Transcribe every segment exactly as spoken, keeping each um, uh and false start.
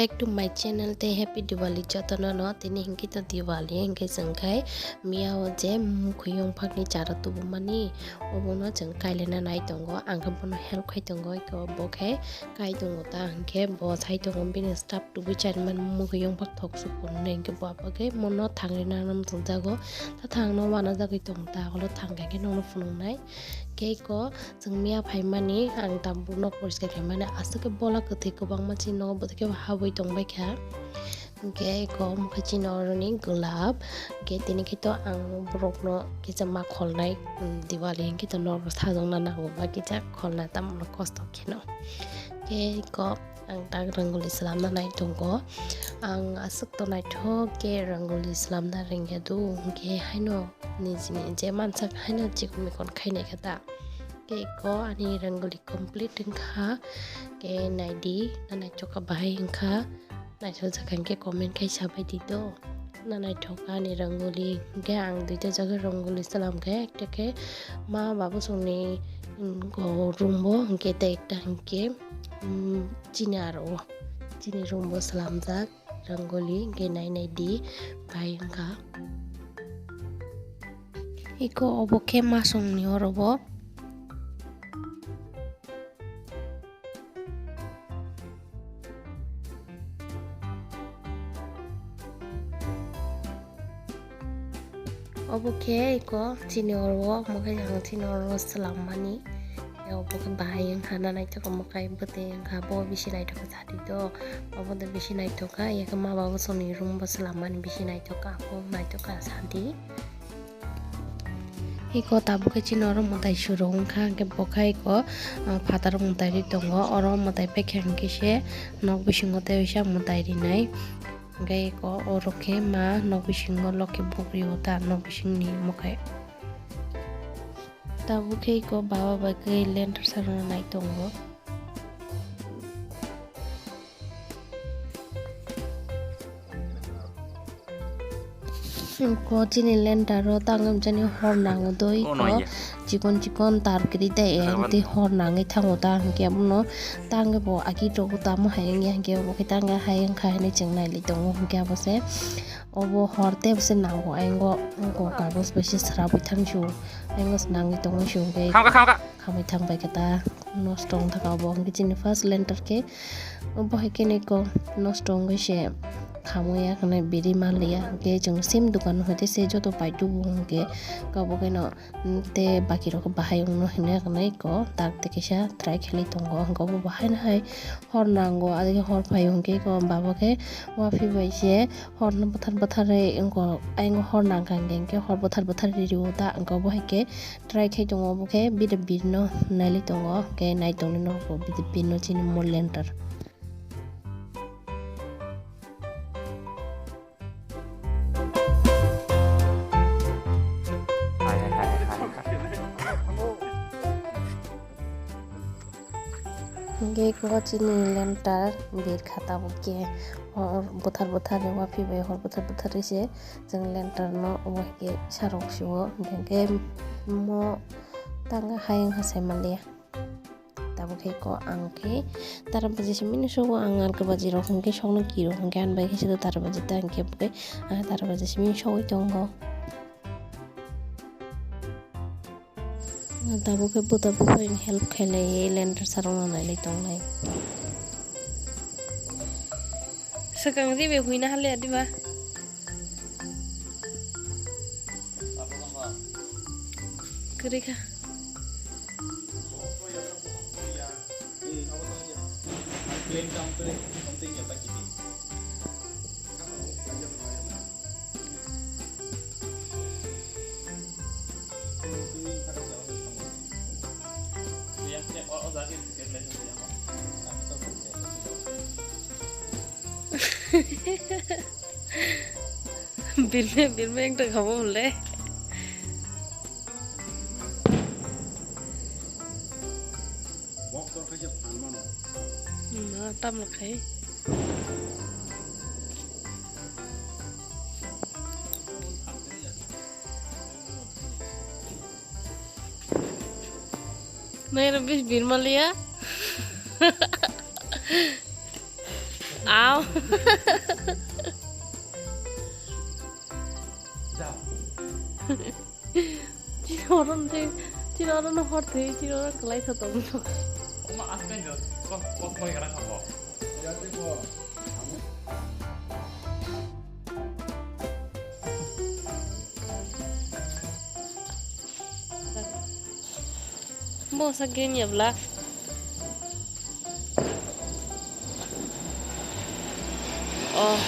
Back to my channel tei happy Diwali jotono no. Tini hinkhe to Diwali hinkhe chwng khai miya o je mukhuyung phakni chara tubumani obono chwng kailena nai tongo, ang khe bono help khai tongo, eko bo khe kai tongo ta hinkhe bo sai tongo bini staff tubui chariman mukhuyung phak thok sukun hinkhe bo abagwi mono thangri nang thangjago ta thangno wanajagwi tongo ta ulo thang khe nokno phunuknai khe eko. Chwng miya phaimani, ang tabuk nok poriskar khaimani, aswk khe bola kwthwi kwbangma chini nogo, bwtwi khe habwi tongbaikha. Hinkhe eko omo khe chini oroni gwlap, hinkhe tini khe to ang borokno kisa ma kholnai, um, Diwali hinkhe to nok sajokna nango ba kisa kholna tamo kosto kheno. Hinkhe eko ang tak rangoli swlamna nai tongo. Ang aswk to naithok khe rangoli swlamna rwngya do, hinkhe haino nijini je mansak haino chikon mikon khainai khe ta. Khe eko ani rangoli complete wngkha. Khe naidi, na naithok kha bahai wngkha. Naithok jakha hinkhe comment khai sabai di do. Na naithok kha ani rangoli. Hinkhe ang duita jaga rangoli swlam khe, ekta khe ma babosongni, mm, go room o, hinkhe tei ekta hinkhe, mm, chini aro o. Chini room o swlamjak. Rangoli hinkhe nai nai di bai wngkha. Eko obo khe masongni oro bo. Obo khe eko chini oro o, omo khe ang chini oro o swlammani. Obo khe bahai wngkha, na naithok omo khe bwtwi wngkha, bo bisi naithok kha sadi do. Obo do bisi naithok kha, eko ma babosongni room bo swlammani bisi naithok kha, bo naithok kha sadi. Eko tabuk khe chini oro mwtai surung wngkha, hinkhe bo khe eko, ah, phataro mwtai ri tongo, oro mwtai paikha hinkhe se nok bisingo tei waisa mwtai rinai. Hwnkhe eko oro khe ma nok bisingo loki buk rio ta nok bisingni omo khe. Tabuk khe eko baba bai khe lender sarwna nai tongo. Eko chini lender o tangwi mchani hor nango doi. Oh, no, eko yeah. Chikon chikon tar kwrwi ta, eh, tei hor nangwi thango ta, hinkhe abono tangwi bo agi rogo tamo hai wngya, hinkhe obo khe tangwi hai wngkha hinwi chwng nailai tongo, hinkhe abo se obo hor tei bo se nango, ayang go kagoj bai se srabwi thang sio, ayang go se nangwi tongwi sio, hinkhe khamwi thang bai khe ta nosto wng thaka obo, hinkhe chini first lender khe obo hai khe niko nosto wngwi se khamwi ya khwnai biri manliya, hinkhe chwng sim dokan hoite se joto paitubu hinkhe obo khe no. Tei bakirok bahai wngno hinwi wngnai eko tak tei kisa try khailai tongo, hwnkhe obo bahai no hai hor nango, adikhe hor phaio hwnkhe eko baba khe uaphai bai se horno bwthar bwtharwi wngkha, ayang hor nangkha hwnkhe hor bwthar bwtharwi rio ta, hwnkhe obo hai khe try khai tongo, obo khe bida birno nailai tongo, hwnkhe nai tongwi nokho bida birno chini mo lender. Hai, hai, hai, hai, hai. Hingke eko chini lender bir kha tabuk khe hor bwthar bwthar rw uaphai bai hor bwthar bwthar rw se chwng lender no omo hai khe sarok sio hingke mo tang hayung ha sai manliya. Tabuk khe ko ang khe tara baji simi ni sogo, ang alka baji rok hwnkhe sokno kiro hwnkhe ani bai khe sado tara baji ta hwnkhe bwkhe ang tara baji simi sogwi tongo. Tabuk khe buta buphai ni help khailai lender sarong no nailai tongnai. Swkang ribe huina hale adiba. Kwrwi kha. Birme, birme ekta khabo mole. Bok tor khaisa phan mano. Na, tamo khai. Nai ra bis birma liya. Au. Jao. Chini oro no thwi, chini oro no hor thwi, chini oro kwlai tho tong no. Oma askang jo, kos, kos koi kana khambo. Bo sa gen ya bla. Oh.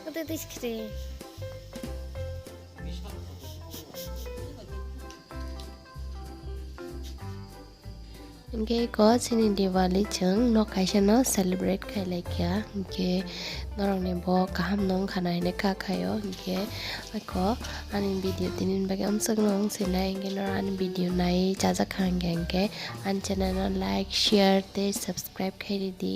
What is this cream? Hingke eko chini Diwali chwng nok kaisa no celebrate khai lai kha, hingke norok ni bo kaham no wngkha na hinui kha khaio, hingke eko ani video tini ni bagwi amswk no wng sinai, hingke norok ani video nai chajak kha hingke, hingke ani channel no like, share tei subscribe khai ridi.